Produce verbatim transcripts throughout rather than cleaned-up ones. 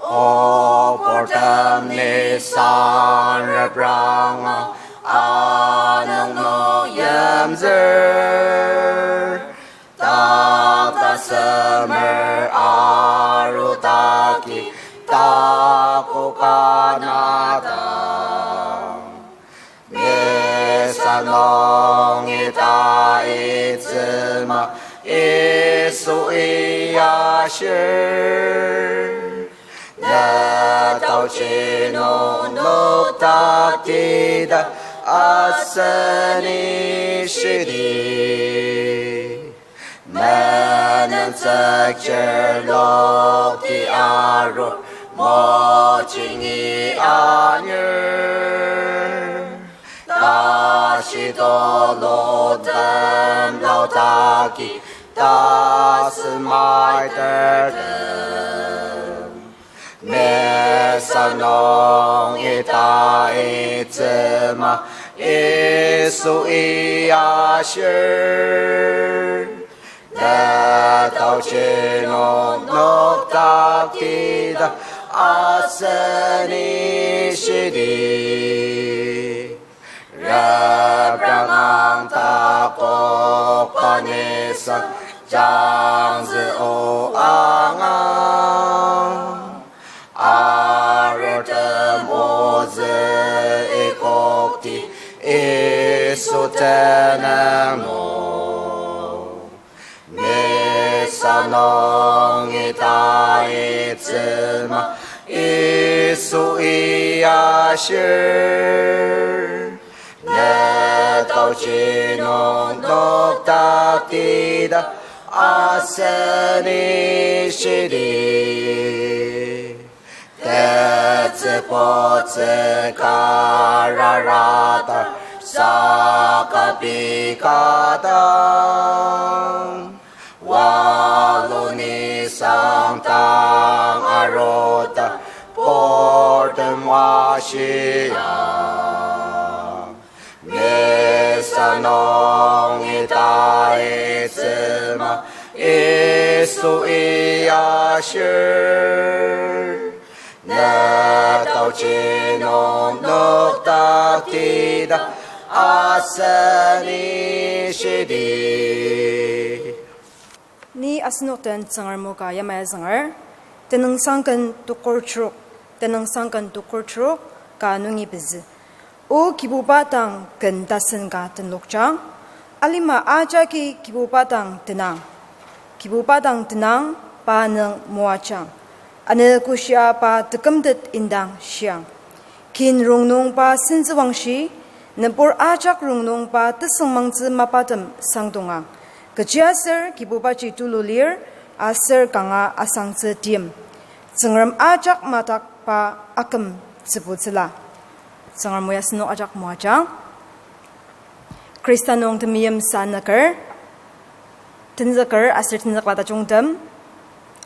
Okportem nisung repranga anüng nung yimzür. Taktasemer arudaki takoka na dang. Misa nungi taitsüma Yisui ashir. Ne taochi nung nokdaktida aseni shidi. Menemtsükchir lokti arur mochingi anir. Tashi tulu temlau taki tasemai tertem. Misa nungi taitsüma Yisui ashir. Ne taochi nung nokdaktida aseni shidi. Reprang ang takokba nisung jangzü o anga. Arurtem ozü ikokti Yisu tenüng nung. Misa nungi taitsüma Yisui ashir. Ne taochi nung nokdaktida aseni shidi. Tetsübutsü kararata saka pika dang. Waloni sangtang aruta portem washia. Misa nungi taitsüma Yisui ashir. Ne taochi nung nokdaktida aseni shidi. Ni asenok den Tsüngrem o ka yamai azünger, tenüngsang ken tukur trok, tenüngsang ken tukur trok ka nungi pezü. O Kibuba dang ken tasen ka tenlokjang, alima ajaki Kibuba dang tenang. Kibuba dang tenang, pa nüng moajang. Ano koshia pa tekümtet indang shiang. Kin rongnung pa sentsüwangshi, nübur ajak rongnung pa tesüngmangtsü mapatem sangdongang. Kechiaser Kibubaji tulu lir, aser kanga asangtsü tim. Tsüngrem ajak madak pa akümtsübutsüla. Tsüngrem o ya asenok ajak moajang. Khrista nung temeim sanüker, tenzüker aser tenzükla tajungtem,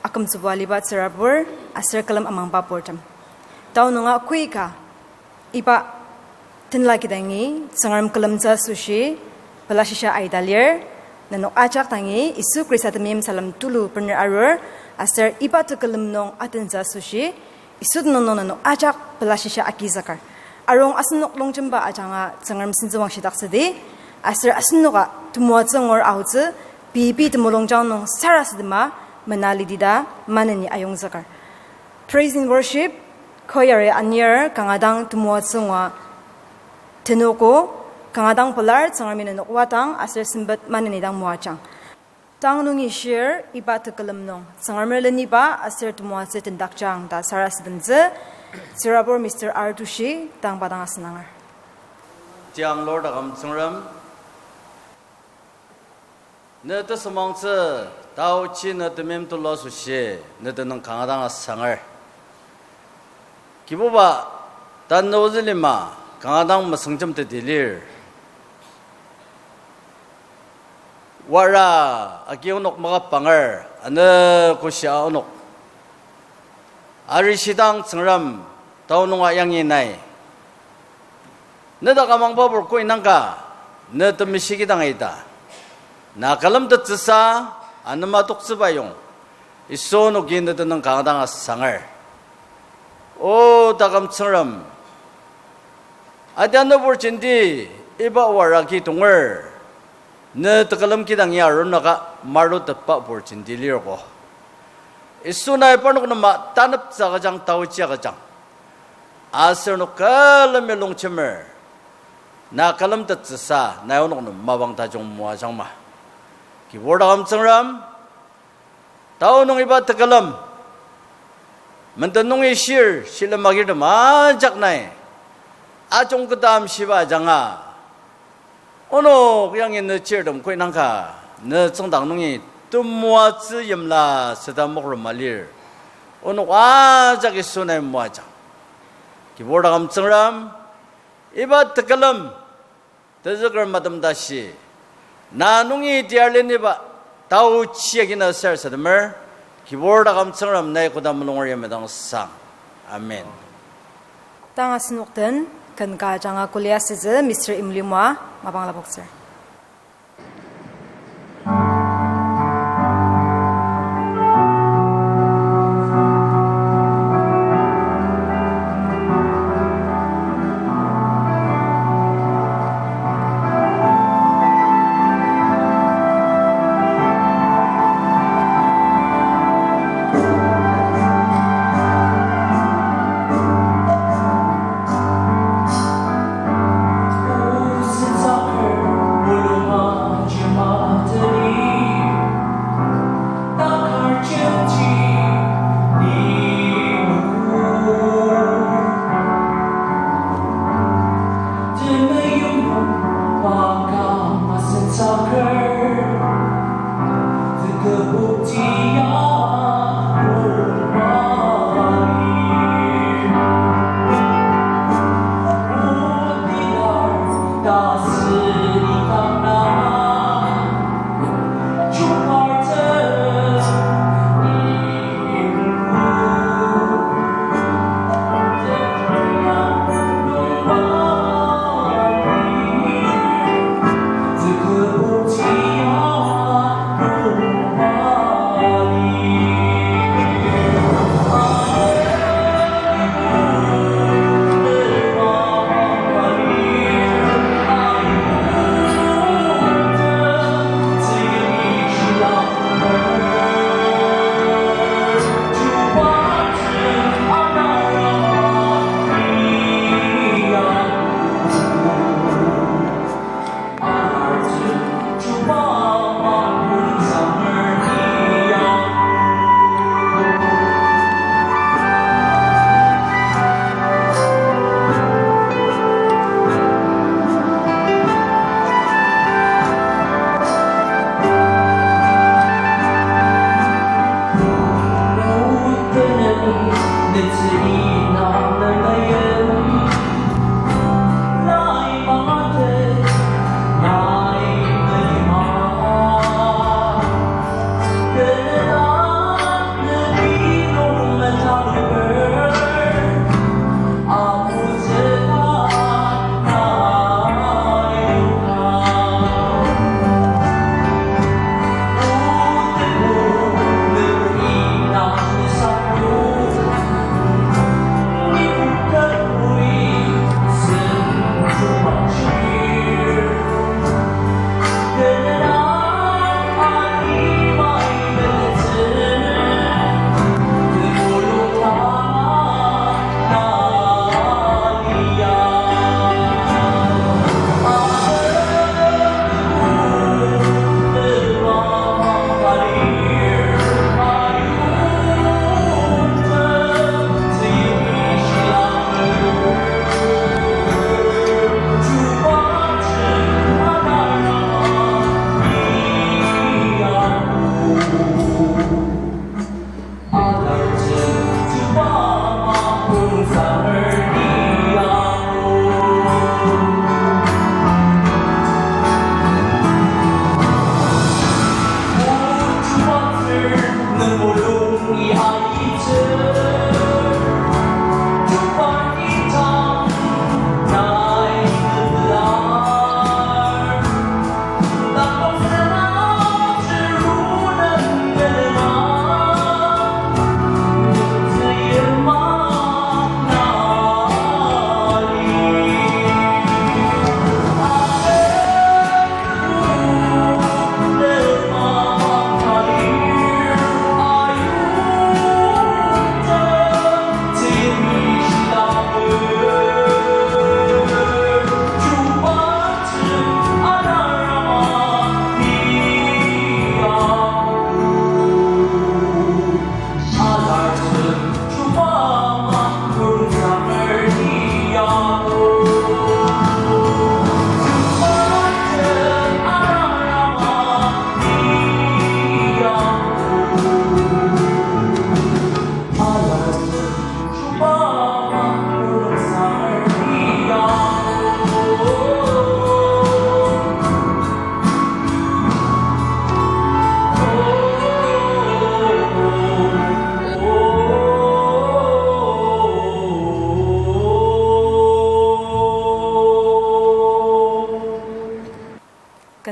akümtsübua aliba tsürabur, aser külem amangba purtem. Tao nunga koika, iba tenla kidangi, Tsüngrem külemtsü asoshi, pelashisa aita lir, nenok ajak dangi, Yisu Khrista temeim salem tulu bener arur, aser iba tekülem nung atentsü asoshi, Yisu tenüng nung nenok ajak pelashisa agizüker. Arung asenok longjemba ajanga Tsüngrem sentsüwangshidaktsüdi, aser asenoka temoatsü ngur aotsü, pei pei temulungjang nung sarasadema mena lidi ta maneni ayongzüker. Praise and worship, choir-i anir kanga dang temoatsü ngua tenogo, kanga dang pelar Tsüngremi nenok wadang aser sempet maneni dang moajang. Tang nungi shir iba tekülem nung Tsüngremer leniba aser temoatsü tendakjang ta sarasademtsü, tsürabur Mister R Tushi tang pa dang asenanger. Tiang Lord aküm Tsüngrem, ne tesümangtsü taochi ne temeim tulu asoshi ne tenüng kanga dang asanger. Kibuba, tanü ozü lima kanga dang mesüngjemteti lir. Wara agi onok makapanger, ano koshia onok. Arishidang Tsüngrem tao nunga yangi nai. Ne dak amangba pur koi nangka, ne temeshikidang ita. Na külemtettsüsa, anema toktsüba yong. Yisu onoki ne tenüng kanga dang asanger. O taküm Tsüngrem, atianü pur jenti iba wara ki tonger, ne tekülem kidang ya arunaka marutetba pur jenti lirko. Yisu nai parnok nem taneptsü agüjang, taochi agüjang. Aser nok külemi longjemer, na külemtettsüsa nai onok nem mapang tajung moajangma. Kibur taküm Tsüngrem, tao nung iba tekülem menden nungi shir shilem agirtem ajak nai ajungketa amshiba ajanga, onok yangi ne chirtem koinangka, ne tsüngdang nungi temoatsü yimla süda mokrema lir. Onok ajak Yisu nai moajang. Kibur taküm Tsüngrem, iba tekülem tezüker matem tashi na nungi tiar leniba taochi agina sarasademer. Kibur taküm Tsüngrem, nai koda mulunger yamai dang sang. Amen. Tang asenok den ken ka ajanga kuli asütsü Mister Imlimoa mapang lapoktsür.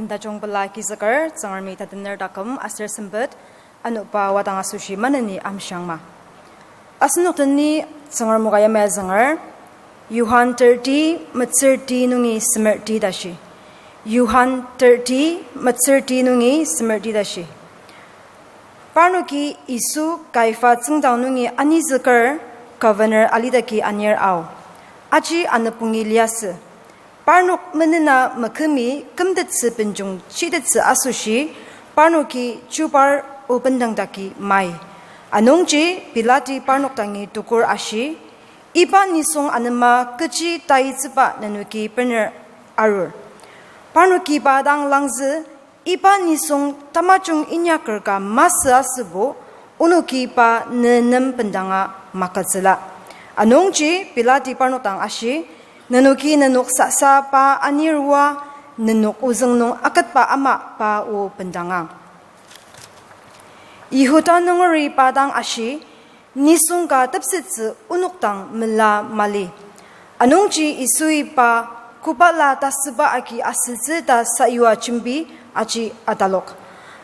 Tajung pela kizüker, Tsüngremi tatener taküm aser sempet, anokba wadang asoshi maneni amshiangma. Asenok den ni Tsüngrem o ka yamai azünger, Johan thirty, metsürti nungi semerti tashi. Johan thirty, metsürti nungi semerti tashi. Parnoki Yisu Kaifa tsüngdang nungi anizüker governor alidaki anir ao. Aji anüpungi liasü. Parnok menena mekümi kümtettsü benjung shitettsü asoshi, parnoki chubar o bendang daki mai. Anungji Pilati parnok dangi tukur ashi, "Iba nisung anema kechi taitsüba nenoki bener arur?" Parnoki pa dang langzü, "Iba nisung tamajung inyaker ka masü asübo, onoki pa ne nem bendanga makütsüla." Anungji Pilati parnok dang ashi, "Nenoki nenok sasa pa anir oa, nenok ozüng nung aketba ama pa o bendangang." Yihuda nungeri pa dang ashi, "Nisung ka tepsettsü onok dang mela mali." Anungji Yisui pa kobala tasüba agi asütsü ta sayua jembi aji atalok.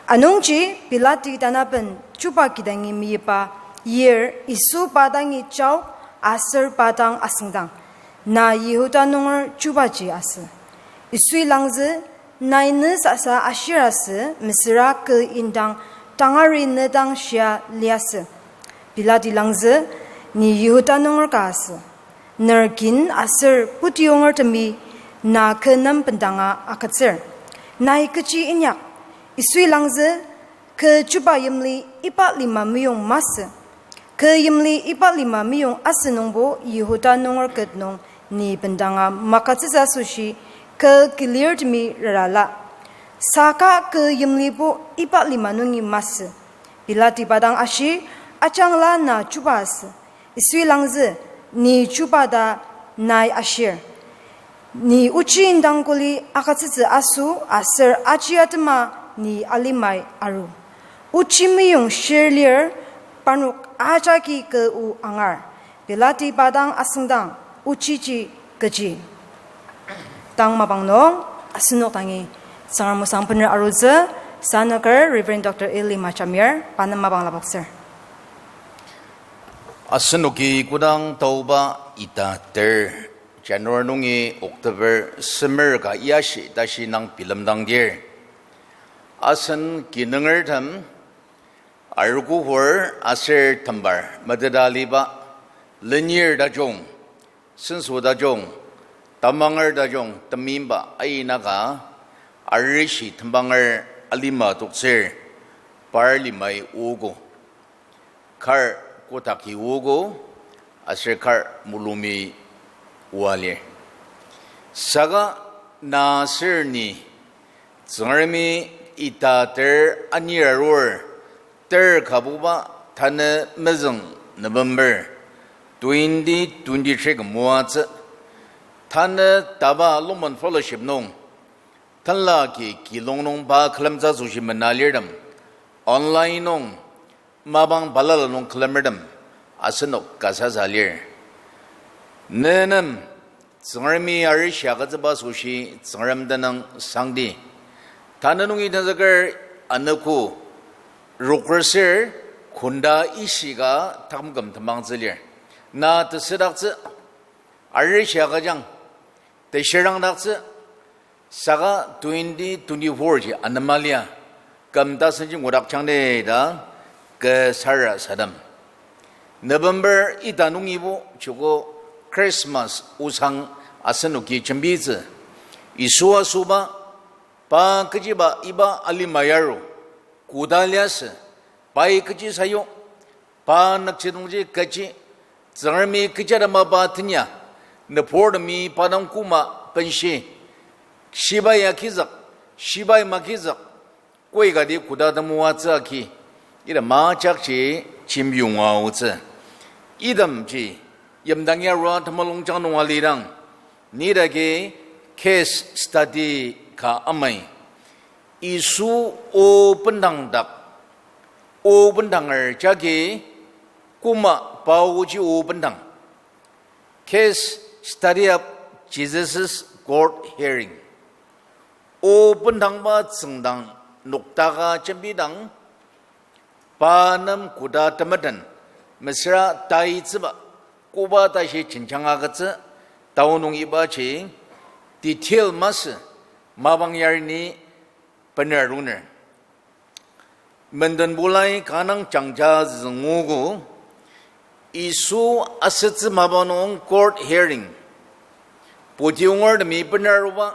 Anungji Pilati tanaben chuba kidangi meyipa yir Yisu pa dangi jaok aser pa dang asüngdang, "Na Yihuda nunger chubaji asü?" Yisui langzü, "Nai ne sasa ashir asü, mesüra kü indang tangari ne dang shia liasü." Pilati langzü, "Ni Yihuda nunger ka asü? Ner kin aser putiyongertemi na kü nem bendanga agütsür. Nai kechi inyak?" Yisui langzü, "Kü chuba yimli iba lima meyong masü. Kü yimli iba lima meyong asünungbo Yihuda nunger ket nung ni bendanga makütsütsü asoshi kü kilirtemi rarala. Saka kü yimlibo iba lima nungi masü." Pilati pa dang ashi, "Ajangla na chuba asü?" Yisui langzü, "Ni chuba ta nai ashir. Ni ochi indang kuli agütsütsü aso aser aji atema ni alimai aru. Ochi meyong shir lir, parnok ajaki kü o angar." Pilati pa dang asüngdang, "Ochiji kechi?" Tang mapang nung, asenok dangi Tsüngrem osang bener arutsü, sanaker Reverend Doctor Eli Majamir, pa nem mapang lapoktsür. Asenoki kodang taoba ita ter, January nungi October semer ka yashi tashi nang bilemdangdir, asen kinungertem, arogohor aser tembar meteta aliba, lenir tajung, senso tajung, tamanger tajung, temimba aina ka, arishi tembanger alima toktsür, par limai ogo. Kar kotaki ogo, aser kar mulumi oa lir. Saka na aser ni, Tsüngremi ita ter anir arur, ter kabuba tanü mezüng November twenty twenty-three ka moatsü, tanü taba Lungmen Fellowship nung, tenla ki kilong nung pa külemtsü asoshi mena lirtem, online nung, mapang balala nung külemertem, asenok kasasa lir. Ne nem, Tsüngremi arishi agütsüba asoshi Tsüngrem tenüng sangdi. Tanü nungi tenzüker anogo, rokrüsür, konda ishika taküm küm temangtsü lir. Na tesüdaktsü, arishi agüjang, teshirangdaktsü, saka twenty twenty-four ji anema lia, küm tasenji ngudakjangdi ta, kü sarasadem. November ita nungibo joko Christmas osang asenoki jembitsü. Yisu asoba, pa kechiba iba alima yaru, koda liasü, pai kechi sayu, pa nükjidongji kechi, Tsüngremi kechi adama pa tenya, nübortemi pa dang koma benshi, shibai akizük, shibai makizük, koi kati koda temoatsü agi, item ajakji jembiong aotsü. Itemji, yimdang yarua temulungjang nung alidang, ni dagi case study ka amai. Yisu o bendang dak, o bendanger jagi koma pa oji o bendang. Case study of Jesus' court hearing. O bendangba tsüngdang noktaka jembidang, pa nem koda temeten mesüra taitsüba koba tashi jenjang agütsü, tao nung ibaji detail masü, mapang yarini bener aruner. Menden bulai kanang jangja züngogo, Yisu asütsü mapang nung court hearing, puti ongertemi bener aruba,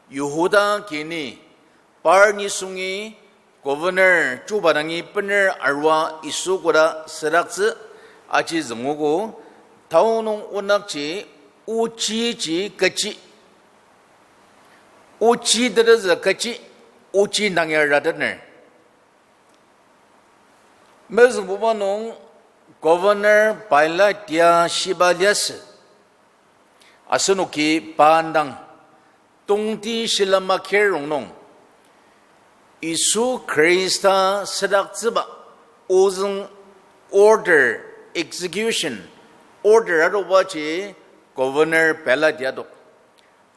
Yihuda kini par nisungi governor chuba dangi bener arua Yisu koda südaktsü aji züngogo, tao nung onakji ochiji kechi, ochi tetezü kechi, ochi nang ya ratener. Mezüngbuba nung governor Pilate ya shiba liasü, asenoki pa indang tongti shilem makir rongnung, Yisu Khrista südaktsüba ozüng order, execution order adobaji governor Pilate ya adok.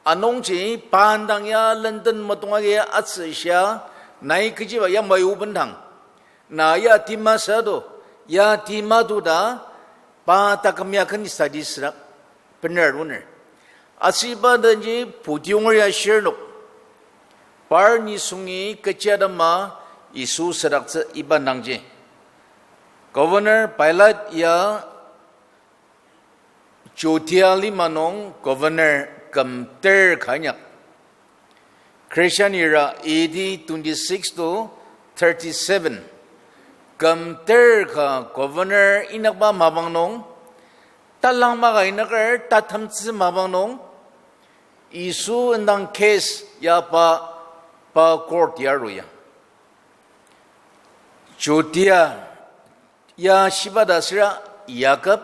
Anungji pa indang ya lenden matonga agi atsü shia, nai kechiba yamai o bendang, na ya tima sado, ya tima do ta, pa taküm ya ken study südak bener aruner. Asüba denji puti onger ya shirnok, par nisungi kechi atema Yisu südaktsü iba nangji. Governor Pilate ya Judea lima nung governor kümter ka inyak. Christian era A D twenty-six to thirty-seven. Kümter ka governor inyakba mapang nung, talang maka inyaker tatemtsü mapang nung, Yisu indang case ya pa, pa court ya aru ya. Judea ya shiba ta süra Jakob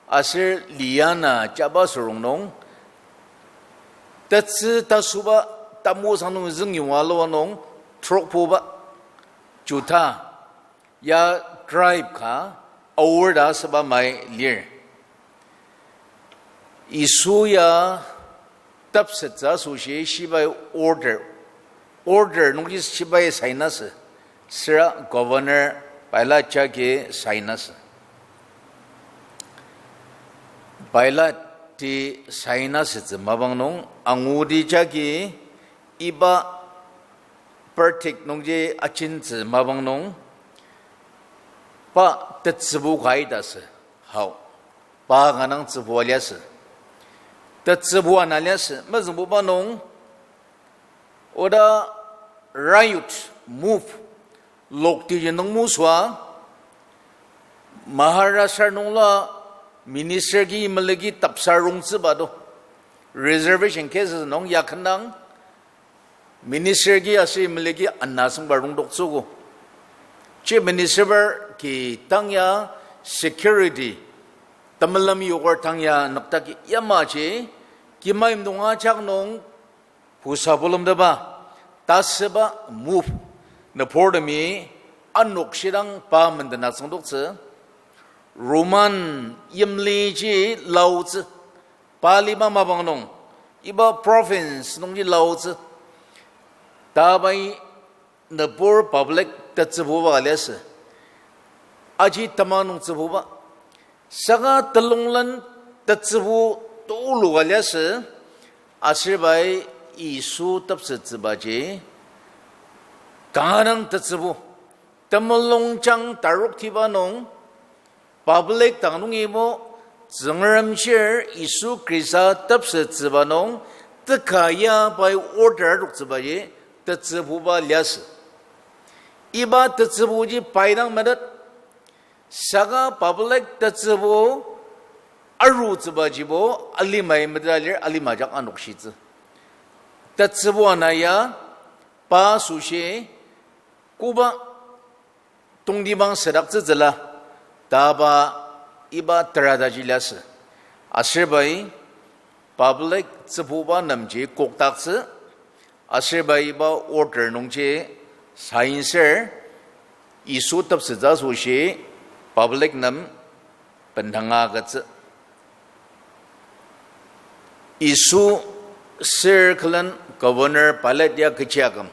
aser Diana jaba sürong nung, tetsü tasoba tamosang nung züngyonga lua nung trokpuba, Juda ya tribe ka aor ta asüba mai lir. Yisu ya tepsettsü asoshi shibai order, order nungji shibai sign asü, süra governor Pilate jagi sign asü. Pilate ti sign asütsü mapang nung, angudi jagi iba verdict nungji ajentsü mapang nung, pa tetsübu ka ita sü, hao, pa kanga tsübua liasü, tetsübu ana liasü, mezüngbuba nung, oda riot, mob, lokti ji nung musua, Maharashtra nungla minister ki meleki tapsa rongtsüba do. Reservation cases nung ya kanga minister ki aser meleki ana sengba rongdoktsüogo. Chief Minister ki tang ya security, temulem yoker tang ya nüktaki yamaji, kima imdong ajak nung pusa pulümteba, tasüba mob, nübortemi anokshidang pa menden atsüngdoktsü, Roman yimliji laotsü, pa liba mapang nung, iba province nungji laotsü, ta pai nübur public tetsübuba ka liasü, aji temang nung tsübuba, saka telunglen tetsübu tulu ka liasü, aser pai Yisu tepsettsübaji kanga dang tetsübu, temulungjang taroktiba nung, public dang nungibo, Tsüngremjir Yisu Khrista tepsettsüba nung, teka ya pai order adoktsübaji tetsübuba liasü. Iba tetsübuji pai dang metet, saka public tetsübu arutsübajibo alimai meteta lir, alimajak anokshitsü. Tetsübu ana ya, pa asoshi, koba tongtibang südaktsütsüla, ta pa iba terataji liasü. Aser pai public tsübuba nemji kokdaktsü, aser pai iba order nungji sign ser, Yisu tepsettsü asoshi public nem bendanga agütsü. Yisu ser külen Governor Pilate ya kechi aküm.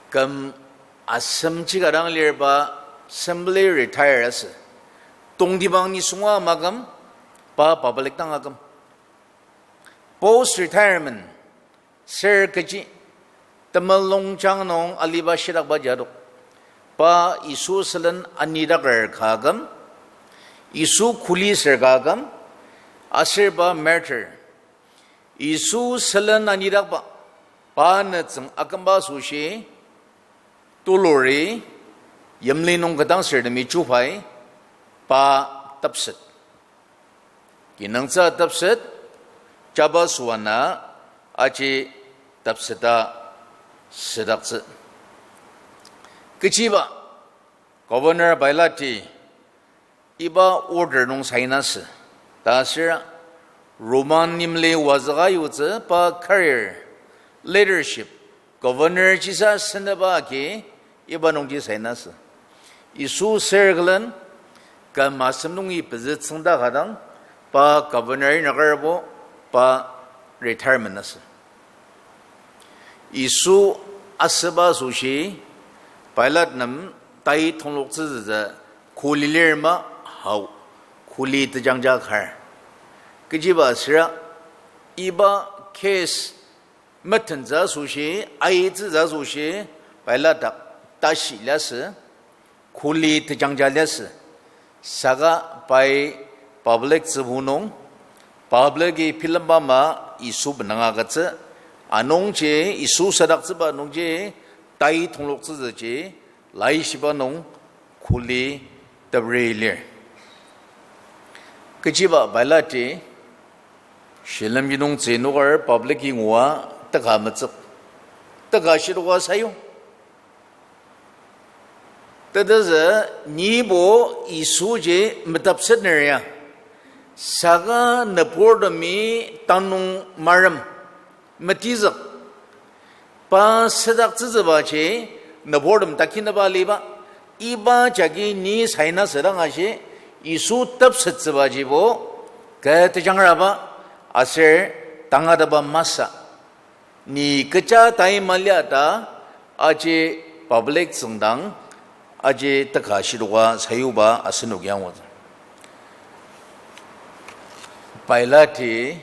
Küm asemji ka dang lir pa simply retire asü. Tongtibang nisunga maküm, pa public dang aküm. Post retirement, ser kechi, temulungjang nung aliba shitakba jadok. Pa Yisu sülen anidaker ka aküm, Yisu kuli ser ka aküm, aser pa martyr. Yisu sülen anidakba, pa nütsüng akümba asoshi, tuluri, yimli nung ketdangsürtemi chubai, pa tepset. Kinungtsü tepset, jaba süana, aji tepseta südaktsü. Kechiba, Governor Pilate-i iba order nung sign asü. Ta süra Roman yimli wazüka yutsü pa career, leadership, governor jisa senaba agi iba nungji sign asü. Yisu ser külen küm asem nungi pezü tsüngda ka dang pa governor inakerbo pa retirement asü. Yisu asüba asoshi Pilate nem tai tongloktsütsü kuli lir ma hao, kuli tejangja kar. Kechiba süra iba case metentsü asoshi, aitsütsü asoshi, Pilate dak tashi liasü, kuli tejangja liasü. Saka pai public tsübu nung, public-i bilemba ama Yisu benanga agütsü, anungji Yisu sadaktsüba nungji tai tongloktsütsüji laishiba nung kuli tebri lir. Kechiba Pilate-i shilemji nung tsünuker public-i ngua teka metsük. Teka shitoka sayu. Tetezü nibo Yisuji metepsetner ya. Saka nüburtemi tanung marem metizük. Pa sadaktsütsübaji nüburtem takinaba aliba, iba jagi ni saina südang ashi, Yisu tepsettsübajibo, kü tejangraba, aser tangataba masü. Ni kecha tai malia ta, aji public tsüngdang, aji teka shitoka sayuba asenok angutsü. Pilate-i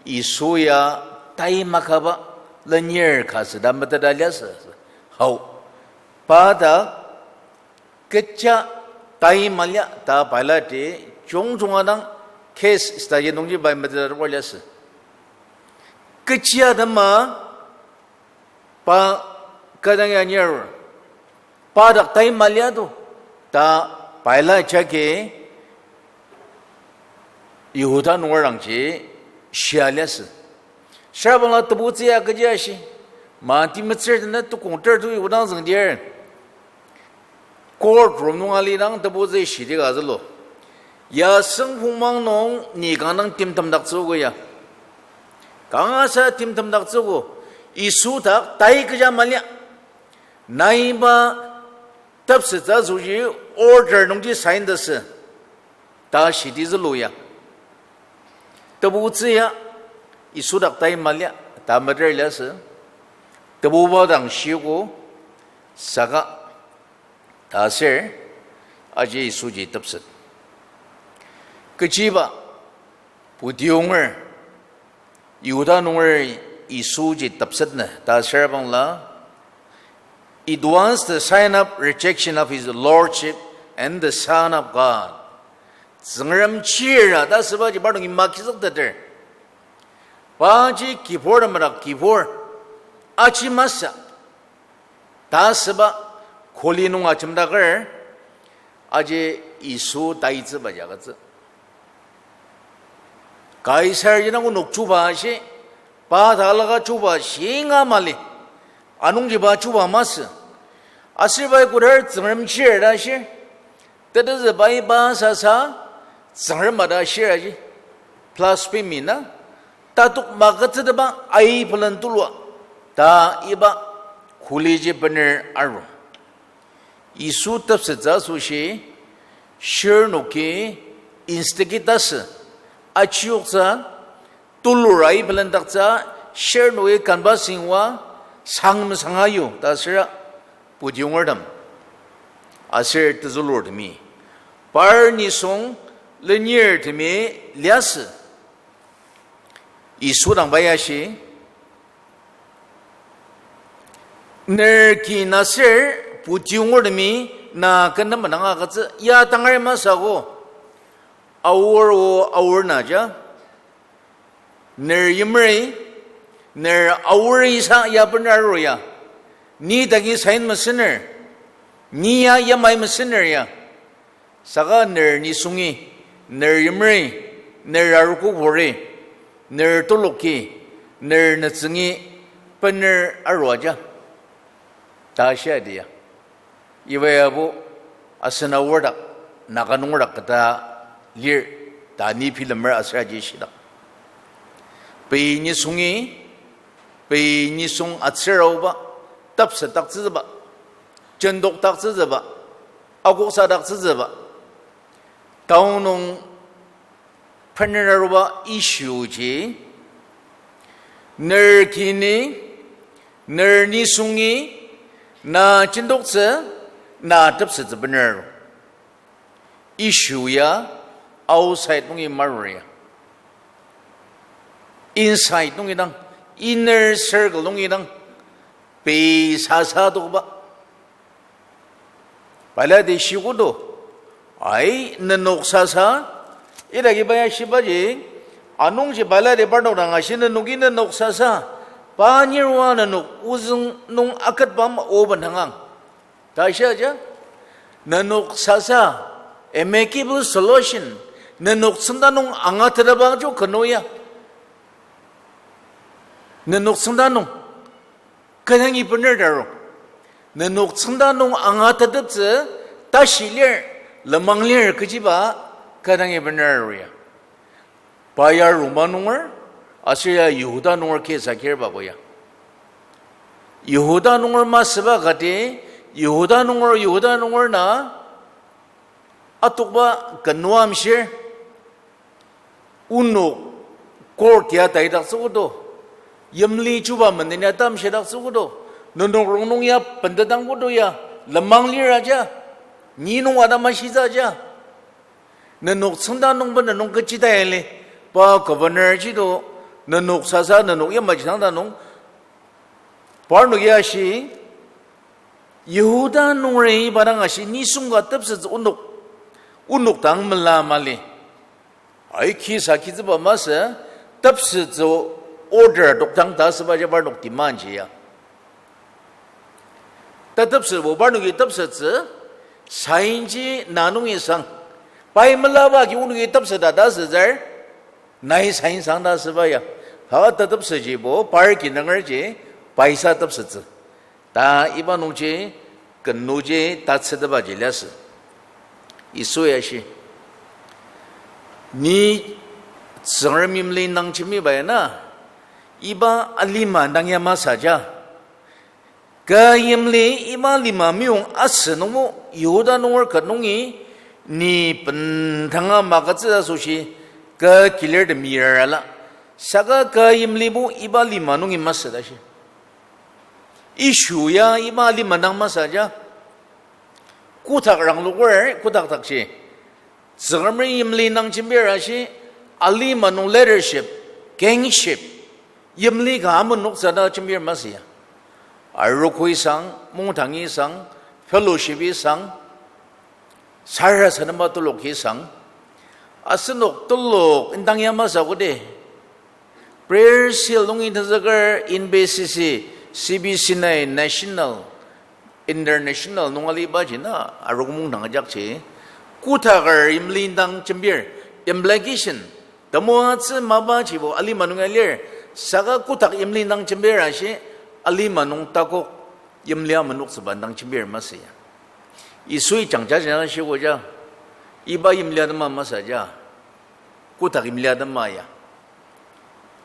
Yisu ya tai makaba lenir ka süda meteta liasü. Hao. Pa dak kecha tai malia ta Pilate-i jungjunga dang case study nungji pai meteta liasü. Kechi atema pa kü dang ya nir, pa dak tai malia to ta Pilate jagi Yihuda nunger dangji shia liasü. Süra bangla tebutsü ya kechi ashi, manti metsür tena tukong ter to Yihuda züngdir court room nung alidang tebutsü shidi ka zülu. Ya süngpongmang nung ni kanga timtemdaktsüogo ya. Kangasa timtemdaktsüogo. Yisu dak tai kecha malia. Nai iba tepsettsü asoshi order nungji sign tasü ta shidi zülu ya. Tebutsü ya, Yisu dak tai malia ta meter liasü. Tebuba dang shiogo, saka ta ser, aji Yisuji tepset. Kechiba, puti nunger, Yihuda nunger Yisuji tepsetnü ta ser bangla, it was the sign of rejection of his lordship and the Son of God. Tsüngrem chira ta sübaji parnok ima kizükteter. Paji kibur ta madak kibur. Aji masü ta süba kuli nung ajemdaker, aji Yisu taitsübaji agütsü. Kaisarji dang onok chuba ashi, pa talaka chuba shinga mali, anungji pa chuba masü. Aser pai kodar Tsüngrem chir ta shir, tetezü pai pa sasa Tsüngrem ta shir aji. Blasphemy na, tatok magütsüteba aibelen tulua, ta iba kuliji bener aru. Yisu tepsettsü asoshi, shirnoki instigate asü, achiyoktsü, tulur aibelendaktsü, Shirnoi canvassing oa sang mesanga yu ta süra puti yongertem aser tezülurtemi par nisung lenirtemi liasü. Yisu dang pai ashi, ner ki naser puti yongertemi na kenem dang agütsü ya tangar masü ko. Aor o aor na ja. Ner yimeri, ner aori sa ya bener arur ya. Ni dangi sign mesüner. Ni ya yamai mesüner ya. Saka ner nisungi, ner yimeri, ner arogoburi, ner tuluki, ner nütsüngi bener arua ja ta shia dia. Iba yabo asen aordak, Naga nunger dak keta lir ta ni bilemer aser aji shidak. Pei nisungi, pei nisung atsür aoba, tepsetdaktsütsüba, jendokdaktsütsüba, akoksadaktsütsüba, town nung bener aruba issue ji, ner kini, ner nisungi, na jendoktsü, na tepsettsü bener aru. Issue ya outside nungi marur ya. Inside nungi dang, inner circle nungi dang, pei sasa tokba. Baladi shikodo, ai, nenok sasa, idaki baya shibaji, anungji baladi parnok dang ashi nenoki nenok sasa, pa nirwa nenok ozüng nung aketbam oben hangang. Ta shia ja, nenok sasa, amicable solution, nenok tsüngda nung angatetaba jo kenu ya. Nenok tsüngda nung, kü dangi bener taru. Nenok tsüngda nung angateteptsü, tashi lir, lenmang lir kechiba, kü dangi bener aru ya. Pa ya Roma nunger, aser ya Yihuda nunger kisa kirba ko ya. Yihuda nunger masüba kati, Yihuda nunger, Yihuda nunger na atokba kenu amshir, onok court ya taidaktsüogo do, yimli chuba menden ya tamshidaktsüogo do, nenok rongnung ya bentetangbo do ya, lenmang lir aja, ni nung atama shitsü aja. Nenok tsüngda nungbo nenok kechi ta yali, pa governor ji do, nenok sasa nenok yamaji tangda nung, parnok ya shi, Yihuda nungeri iba dang ashi nisung ka tepsettsü onok, onok dang mela mali. Ai kisa kitsüba masü, tepsettsü order dokdang ta asüba ja parnok demand ji ya. Ta tepsettsübo parnoki tepsettsü, sign ji na nungi sang. Pai melaba ki onoki tepseta ta asütsür, nai sign sang ta asüba ya. Saka ta tepsettsübo par ki nungerji paisa tepsettsü ta iba nungji kenuji tatsütebaji liasü. Yisu ya shi, ni Tsüngrem yimli nung jembiba ya na, iba alima dang ya masü ja. Kü yimli iba lima meyong asü nungbo Yihuda nunger ka nungi ni bendanga magütsü asoshi kü kilir temi rarala. Saka kü yimlibo iba lima nungi masü ta shi. Yisu ya iba lima dang masü ja. Kotak rangloker, kotak dakji Tsüngremi yimli nung jembir ashi, alima nung leadership, kingship, yimli ka amenoktsü ta jembir masü ya. Arogoi sang, mungdangi sang, fellowshipi sang, sarasadema teloki sang, asenok telok indang ya masü kodi. Prayer cell nungi tenzüker N B C C, C B C nai national, international nung alibaji na arogoi mungdang ajakji. Kotaker yimli indang jembir, implication, temoatsü mapajibo alima nung ya lir, saka kotak yimli indang jembir ashi, alima nung takok yimli amenoktsüba indang jembir masü ya. Yisui jangja jena shiko ja, iba yimli atema masü ja, kotak yimli atema ya.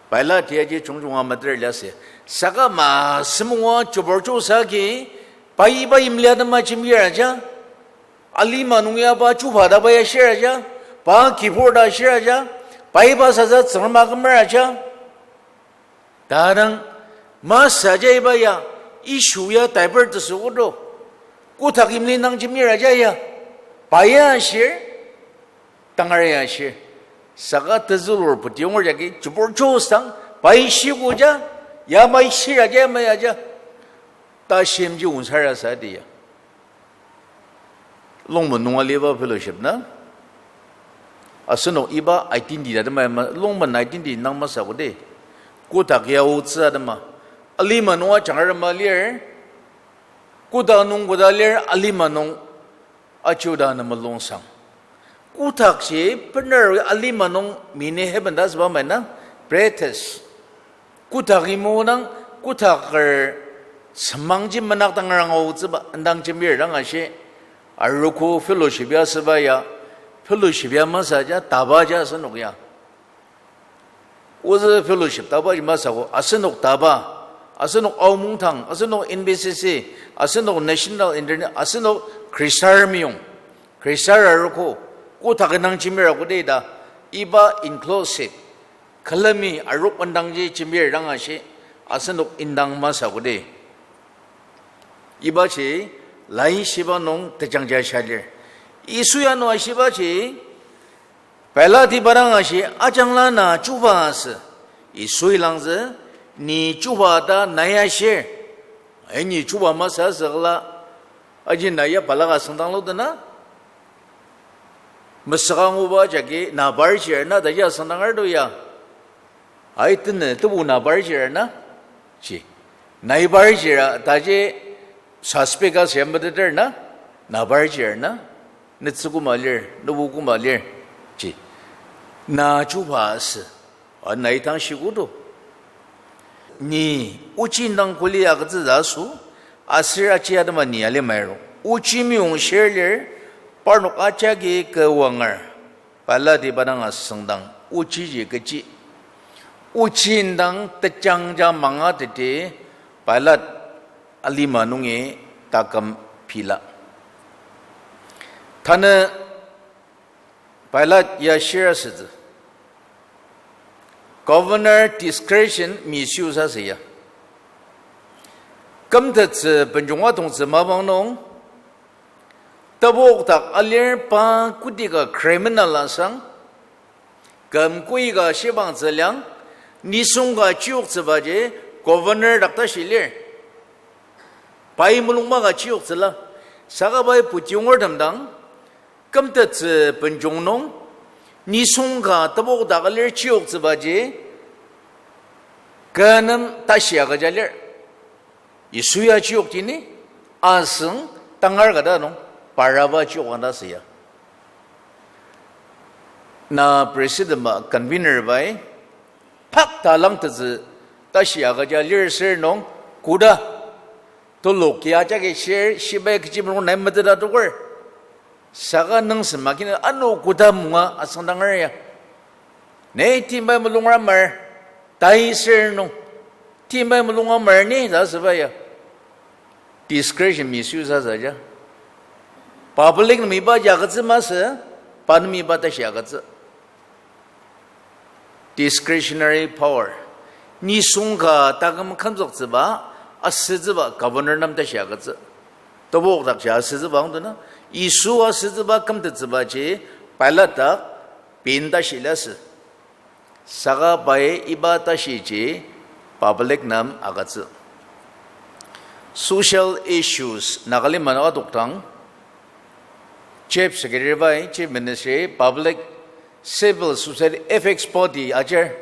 Pai la tiaji jungjunga meter liasü. Saka ma semonga chubur chusaki, pai iba yimli atema jembir aja. Alima nung ya pa chuba ta pa ya shir aja. Pa kibur ta shir aja. Pai pa sasa Tsüngrem akümer aja. Tadang masü aja iba ya, issue ya divert tesü odo. Kotak imli nang jembir aja ya, pa ya ashir, tangar ya ashir. Saka tezülur putiyonger jagi, jubur chusang, pai shiko ja, ya pai shir aja, ya mai aja. Ta shimji unsara sa di ya. Longmen nunga liba fellowship na. Asenok iba identity atema ma, Longmen identity nang masü koda. Kotak ya otsü atema. Alima nunga jangrema lir. Kotak nung koda lir, alima nung achuda na mulungsang. Kotak ji bener alima nung mini heaven ta asüba mai na, practice. Kotak imo dang, kotaker semangji menakdang ranga otsüba, indang jembir dang ashi, arogo fellowship ya asüba ya, fellowship ya masü ja, taba ja asenok ya. Ozü fellowship taba ji masü ko, asenok taba, asenok Aomongtang, asenok N B C C, asenok National Internet, asenok Khristar meyong, Khristar arogo, kotak indang jembir koda ta, iba inclusive, külemi arok indangji jembir dang ashi, asenok indang masü koda. Ibaji laishiba nung tejangja sha lir. Yisu ya nung ashibaji, Pilate iba dang ashi, ajangla na chuba asü. Yisui langzü, ni chuba ta nai ashir. Ai ni chuba masü asükla, aji na ya balaka süngdang lu dena. Mesüka nguba jagi na barjir na ta ya süngdang ardo ya. Ai tene tebu na barjir na. Ji. Nai barjir a ta ji suspect asü ya meteter na. Na barjir na. Netsü koma lir, nebu koma lir. Ji. Na chuba asü. A nai tang shikodo. Ni ochi indang kuli agütsütsü aso, aser aji atema ni alimairo. Ochi meyong shir lir, parnok ajaki küwanger. Pilate iba dang asüngdang, ochiji kechi. Ochi indang tejangja mangateti, Pilate alima nungi taküm pila. Tanü Pilate ya shir asütsü. Governor discretion misuse asü ya. Kümtettsü benjunga tongtsü mapang nung, tebok dak alir pa koti ka criminal asang, küm koika shibangtsü liang, nisung ka chiyoktsübaji governor dak tashi lir. Pai mulungba ka chiyoktsüla, saka pai putiyongertem dang, kümtettsü benjung nung, nisung ka tebok dak alir chiyoktsübaji, kü nem tashi agüja lir. Yisu ya chiyokji ni, asüng tangar kata nung, Baraba chiyok anda süya. Na president ba convener bai, pak ta langtetsü tashi agüja lir sür nung, koda, tuluki ajaki shir, shibai kechi mulung nai meteta toker. Saka nüngsem akina ano koda munga asüngdanger ya. Ne timbai mulungra mar, tai sür nung. Timbai mulunga mar ni ta süba ya. Discretion misuse asü ja. Public nem iba ji agütsü masü, pa nem iba tashi agütsü. Discretionary power. Nisung ka taküm kümzüktsüba, asütsüba governor nem tashi agütsü. Tebok dakji asütsüba angdena, Yisu asütsüba kümtettsübaji, Pilate dak, pin tashi liasü. Saka pai iba tashiji public nem agütsü. Social issues, Nagalim mano adoktang, Chief Secretary bai, Chief Ministry, Public, Civil Society, F X body ajar,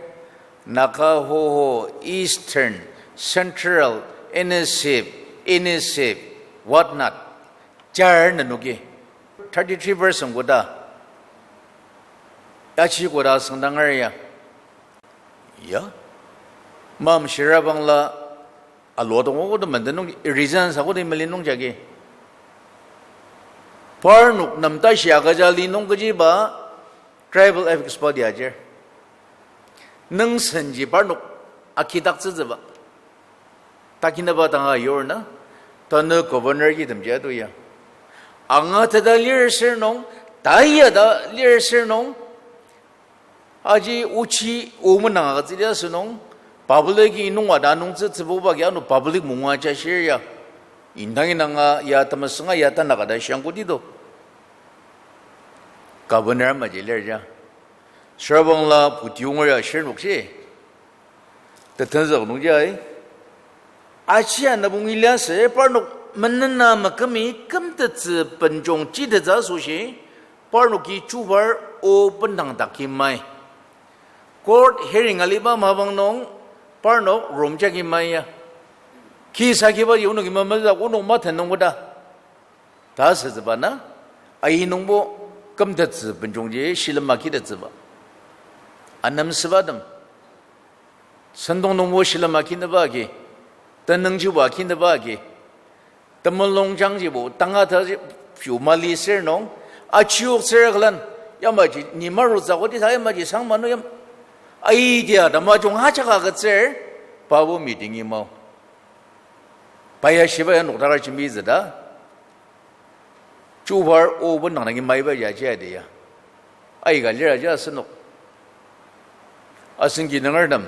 Naga, Hoho, Eastern, Central, N S F, N S F, what not. Jar nenoki. Thirty-three percent koda. Yachi koda asüngdanger ya. Ya. Mam shirabangla alua dong koda menden nung reason sa koda mali nung jagi. Parnok nem tashi agüja li nung kechiba tribal F X body ajar. Nüngsenji parnok akidaktsütsüba. Takinaba tanga yur na, tanü governor ji temji atu ya. Anga teta lir sür nung, taiya ta lir sür nung, aji ochi o menang agütsü lia sür nung, Public-i nunga ta nungtsü tsübuba ki ano public munga ja shir ya. Indang indanga ya temesünga ya tanaka ta shiang koti to. Governor maji lir ja. Sürabangla puti onger ya shirnok shi. Tetenzük nungji ai. Aji anabung iliasü parnok menena makümi kümtettsü benjong jitettsü asoshi, parnoki chubar o bendang daki mai. Court hearing aliba mapang nung parnok room jagi mai ya. Ki sakiba ji onoki mamazak onok maten nung koda. Ta asütsüba na, ai nungbo kümtettsü benjongji shilem akitettsüba. Anemsübatem. Sentong nungbo shilem akineba agi, tenüngjibo akineba agi, temulung jangjibo tanga ta ji pyu mali sür nung, achiok sür külen, yamaji ni marutsü koti ta yamaji sang manu yam, idea tamajung ajak agütsür, pabo meeting-i mao. Paya shiba ya nokdakar jembitsü ta. Chubar o bendang nagi maiba ya jia de ya. Aika lir aja asenok. Asen kinungertem.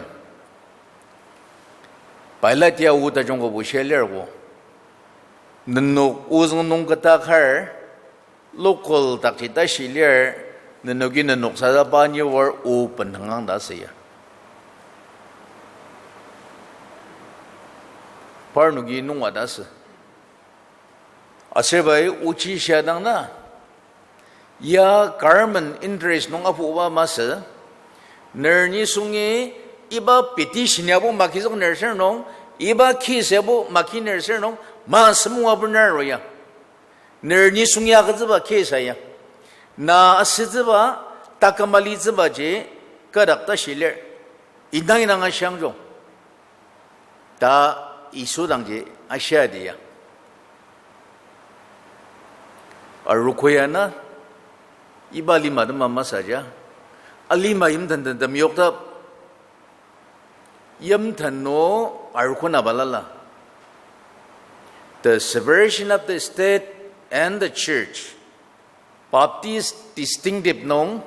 Pilate ya o tajung kobo shia lir ko. Nenok ozüng nung keta kar, local dakji tashi lir, nenoki nenok sasa pa niwar o bendangang ta asü ya. Parnoki nunga ta asü. Aser pai ochi shia dang na, ya government interest nung apuba masü, ner nisungi iba petition yabo makizük ner sür nung, iba case yabo maki ner sür nung, ma semung apu ner ro ya. Ner nisungi agütsüba case ya. Na asütsüba, taküm alitsübaji, kadak tashi lir. Indang indang ashiang jung. Ta Yisu dangji ashia di ya. Arogo ya na, iba alima tema masü ja. Alima yimten tentem yoktap. Yimten nung arogo na balala. The separation of the state and the church. Baptist distinctive nung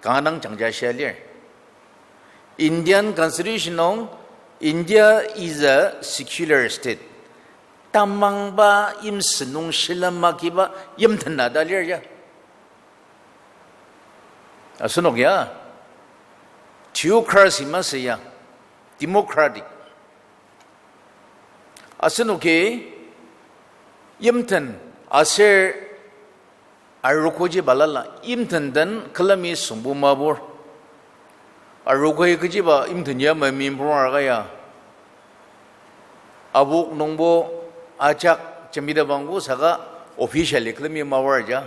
kanga dang jangja shia lir. Indian Constitution nung, India is a secular state. Tamangba yimsü nung shilem makiba yimten na ta lir ya. Asenok ya, theocracy masü ya, democratic. Asenoki yimten aser arogoji balala, yimten den külemi süngbu mapur. Arogoi kechiba yimten ya memimpur arka ya. Abok nungbo ajak jembitebangbo saka officially külemi mapur ja.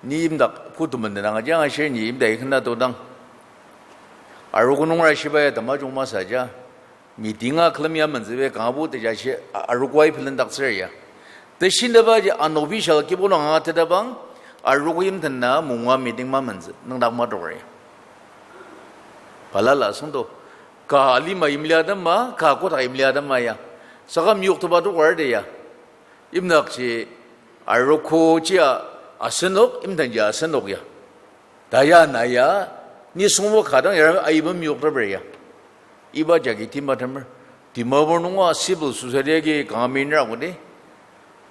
Ni yimdak kutumen denang ajanga shir ni yimdak ikena todang. Arogo nungera shiba ya tamajung masü ja. Meeting a külemi amentsübe kangabo teja shi a-, arogo ai pelendaktsür ya. Teshinaba ji unofficial kibo nung angatetebang, arogo yimten na mungwa meeting mamentsü, nüngdak madoker ya. Balala süngdo, ka alima yimli atema, ka kotak yimli atema ya. Saka meyoktepa doker de ya. Yimdakji arogo jia asenok, yimten jia asenok ya. Ta ya na ya, nisungbo ka dang ya aiben meyokteper ya. Iba jagi timba temer. Dimapur nunga civil society agi kanga mener akodi.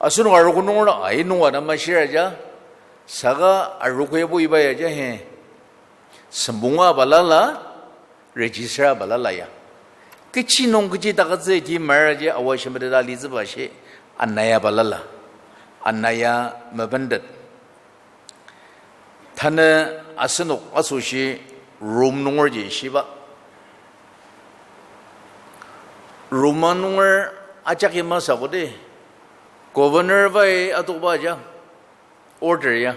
Asenok arogo nunga ai nunga dang mashir aja. Saka arogo yabo iba ya ja he. Sembonga balala, register balala ya. Kechi nung kechi takütsü iti maraji awa shimedeta litsüba shi anaya balala. Anaya mebendet. Tanü asenok asoshi Rome nungerji shiba. Roma nunger ajaki masü kodi. Governor bai atokba ja. Order ya.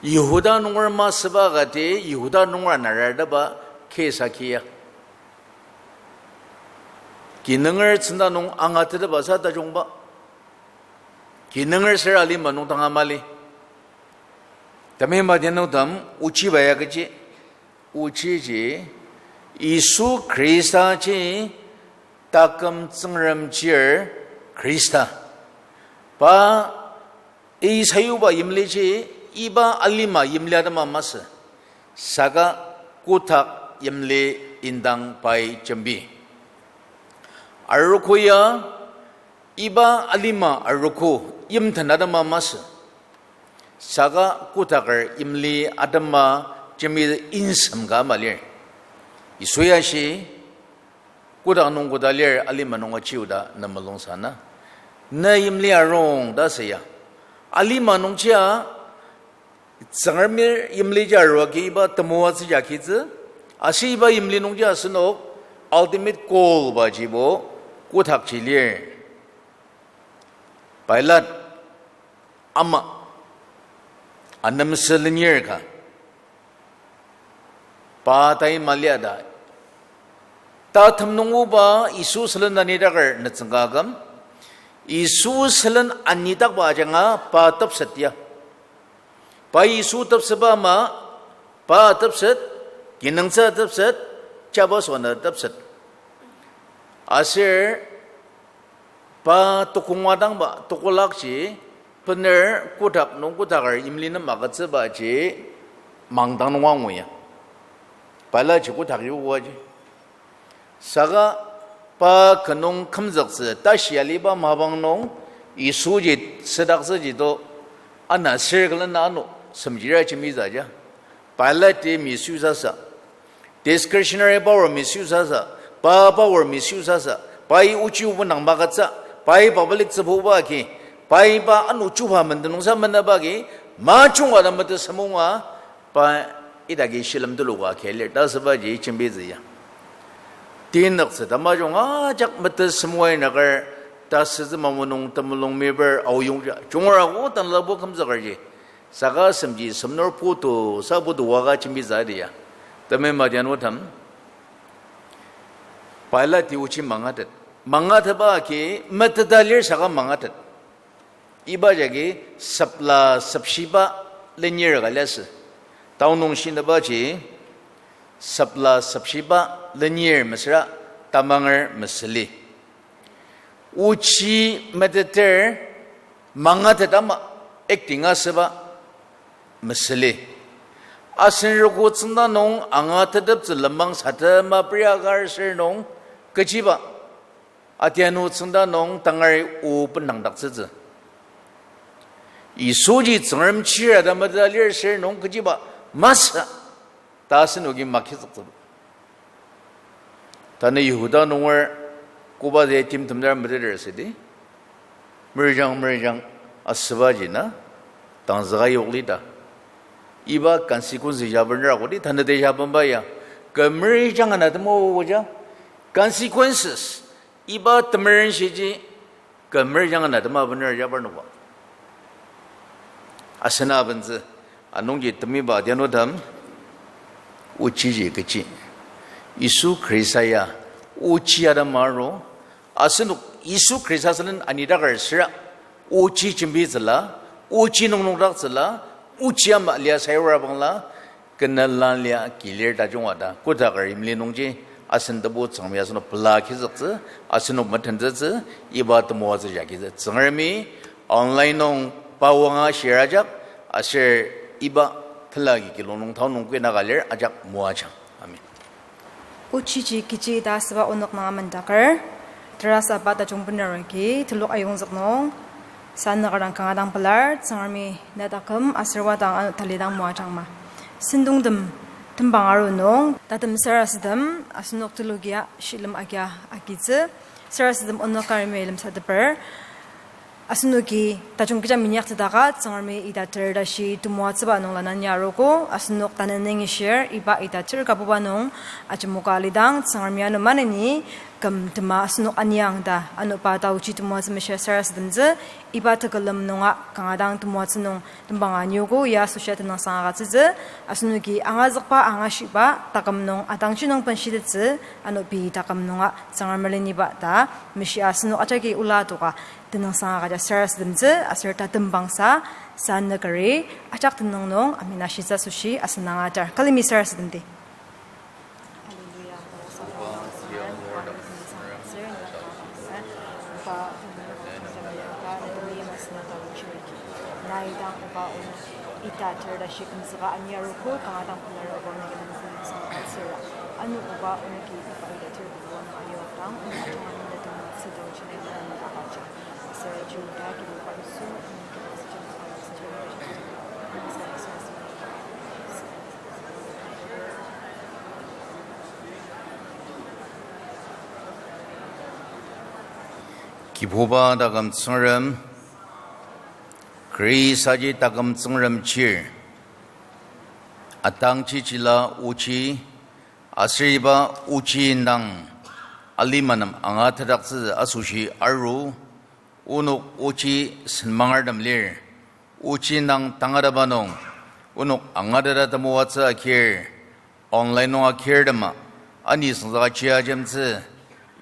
Yihuda nunger masüba kati, Yihuda nunger anarardaba case aki ya. Kinunger tsüngda nung angatetba sa tajungba. Kinunger ser alima nung tanga mali. Temeiba dienütem ochiba ya kechi. Ochiji, Yisu Khrista ji taküm Tsüngrem chir Khrista. Pa i sayuba yimliji iba alima yimli atema masü. Saka kotak yimli indang pai jembi. Arogo ya, iba alima arogo yimten atema masü. Saka kotaker yimli atema jembi insem ka ama lir. Yisu ya shi, kotak nung koda lir alima nung achiu ta ne mulungsa na. Ne yimli arung ta asü ya. Alima nungjia, Tsüngremi yimliji arua agi iba temoatsü jagi tsü, aser iba yimli nungji asenok ultimate goal ba jibo kotakji lir. Pilate ama anemsü lenir ka, pa tai malia ta, tatem nung oba Yisu sülen anitaker nütsüng ka aküm, Yisu sülen anitakba ajanga pa tepset ya. Pa Yisu tepsetba ama, pa tepset, kinungtsü tepset, jaba süa na tepset. Aser pa tukong adangba tukolakji, bener kotak nung kotaker yimli nem agütsübaji mangdang nung angu ya. Pilateji kotak yokoaji. Saka pa kü nung kümzüktsü tashi aliba mapang nung Yisuji südaktsüji to, ana sür külena ano semjira jembitsü ja. Pilate-i misuse asü. Discretionary power misuse asü. Pa power misuse asü. Pai ochi obo nang magütsü. Pai public tsübuba agi, pai pa ano chuba menden nungsa menaba agi, majunga ta metü semunga, pa idagi shilem tuluka kelir ta asübaji jembitsü ya. Tinüktsü tamajung ajak metü semunga inaker ta sütsü mamu nung temulung meper aoyongja. Jungur ako tanlabo kümzükerji. Saka semji semnur putu, sa putu waka jembitsü adi ya. Temeim adianutem, Pilate-i ochi mangatet. Mangatetba agi meteta lir saka mangatet. Iba jagi sepla sepshiba lenir ka liasü. Tanü nung shinabaji sepla sepshiba lenir mesüra tamanger mesüli. Ochi meteter mangatet ama acting asüba mesüli. Asen rogo tsüngda nung angateteptsü lenmang satema priakar sür nung kechiba adianu tsüngda nung tangari o bendangdaktsütsü. Yisuji Tsüngrem chira ta meteta lir sür nung kechiba masü ta asenoki makizüktsü. Tanü Yihuda nunger koba de timtemdar meteter südi. Merijang, merijang asübaji na tangzüka yokli ta. Iba consequence jabener akodi tanü de jabenba ya. Kü merijang ana temoja. Consequences. Iba temerenshiji kü merijang ana tema bener jabar nungba. Asena abentsü, anungji temiba adianutem, ochiji kechi. Yisu Khrista ya ochi atema aru, asenok Yisu Khrista sülen anidakar süra, ochi jembitsüla, ochi nungnungdaktsüla, ochi ama lia sayur abangla, kena lan lia kilir tajunga ta, kodaker imli nungji, asen tebu Tsüngremi asenok pela kizüktsü, asenok metentsütsü, iba temoatsü jagi tsü. Tsüngremi online nung pa wanga shir ajak, aser iba tela agi kilung nung tao nung kuina ka lir ajak moajang. Amen. Ochiji kechi ta asüba onok nung amendaker, terasaba tajung bener agi telok ayongzük nung, sa nüker dang kanga dang pelar, Tsüngremi na taküm aser wadang ano talidang moajangma. Sentongtem tembang aru nung, tatem sarasadem, asenok telokia shilem agia agitsü, sarasadem onok karimi lemsateper, asenoki tajung kecha minyaktsüdaka, Tsüngremi ita ter tashi temoatsüba nung lananya arogo, asenok tanü nungi shir, iba ita ter kabuba nung, ajemoka alidang, Tsüngremi ano maneni, küm tema asenok aniang ta, ano pa taochi temoatsü meshia sarasademtsü, iba tekülem nunga kanga dang temoatsü nung tembanga aniogo ya asoshia tenüngsang agütsütsü, asenoki angazükba angashiba taküm nung atangji nung benshitettsü, ano pei taküm nunga Tsüngrem leniba ta, meshia asenok ajaki ola adoka tenüngsang agüja sarasademtsü, aser tatembangsa, sa nükeri, ajak tenüng nung, amena shitsü asoshi, asen angatar. Külemi sarasademdi. Nai dang oba onok ita ter tashi kümzüka ani arogo, kanga dang pelar oba onok ita nung kümzüka atsüra. Ano oba onoki iba ita tir bubu ano ayuakdang, onoki ajunga nunga tongma südo jine mena agüja. Aser Jihoba Kibuba Yisu, onoki Kibuba taküm Tsüngrem, Khristaji taküm Tsüngrem chir, atangji jila ochi, aser iba ochi indang alima nem angatetdaktsü asoshi aru, onok ochi senmangertem lir, ochi indang tangatetba nung, onok angateta temoatsü akir, online nung akirtema, ani sengzaka chia jemtsü,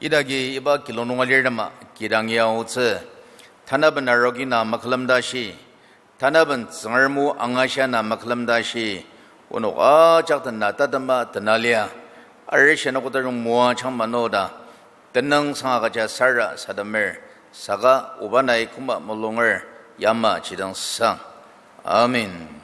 idaki iba kilong nung alirtema kidang ya aotsü, tanaben arogi na makülemdashi, tanaben Tsüngrem o angashia na makülemdashi, onok ajak den na tatema tenalia, arishi anogo tajung moajang mano ta, tenüngsang agüja sarasademer, saka oba nai koma mulunger, yamaji dang sang. Amen.